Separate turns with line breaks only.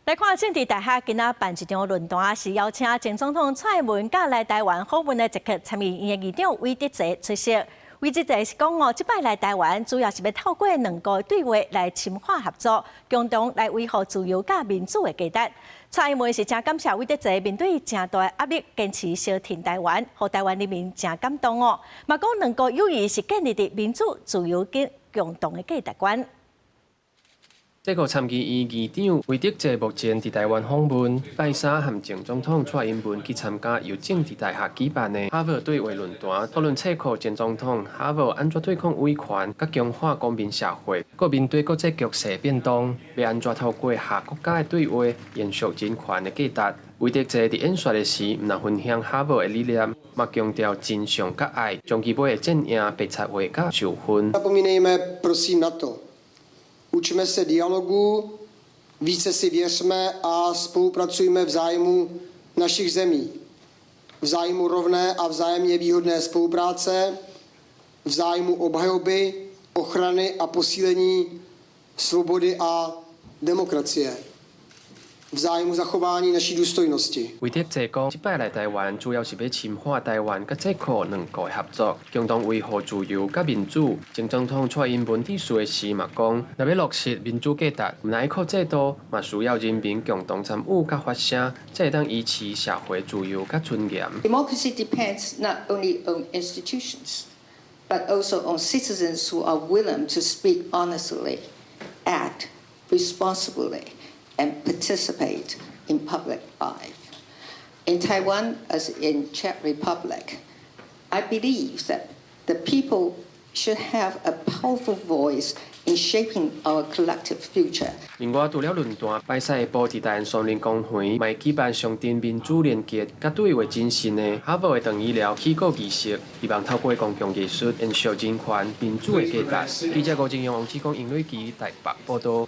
來看政治大學今仔辦一場論壇，是邀請前總統蔡英文佮來台灣訪問的捷克參議院議長魏德澤出席。魏德澤是講哦，這擺來台灣主要是欲透過兩國對話來深化合作，共同來維護自由佮民主的價值。蔡英文是誠感謝魏德澤面對誠大的壓力，堅持相挺台灣，予台灣人民誠感動哦。嘛講兩國友誼是建立佇民主、自由佮共同的價值觀。
捷克參議院議長魏德澤目前佇台灣訪問，拜三和前總統蔡英文去參加由政治大學舉辦的哈佛對話論壇，討論捷克前總統哈佛按怎對抗威權，佮強化公民社會，閣面對國際局勢變動，欲按怎透過和國家的對話，延續人權的價值。魏德澤佇演說的時，毋但分享哈佛的理念，嘛強調真相佮愛，將其尾會戰贏白賊話佮仇恨。
Nezapomínejme prosím na to. Učme se dialogu, více si věřme a spolupracujme v zájmu našich zemí. V zájmu rovné a vzájemně výhodné spolupráce, v zájmu obhajoby, ochrany a posílení svobody a demokracie. V zájmu zachování naší důstojnosti。
魏德澤講，這擺來台灣主要是欲深化台灣佮捷克兩國的合作，共同維護自由佮民主。前總統蔡英文致辭的時嘛講，若欲落實民主價值，毋但愛靠制度，嘛需要人民共同參與佮發聲，才會當維持社會自由佮尊嚴。
Democracy depends not only on institutions, but also on citizens who are willing to speak honestly, act responsibly, and participate in public life. In Taiwan, as in Czech Republic, I believe that the people should have a powerful voice in shaping our collective future.
另外，除了論壇，拜三下晡佇大安松林公園，嘛會舉辦象徵民主連結佮對話精神的哈佛的長醫療起鼓儀式，希望透過公共藝術延續人權民主的價值。記者郭正陽、王志剛、殷瑞琪台北報道。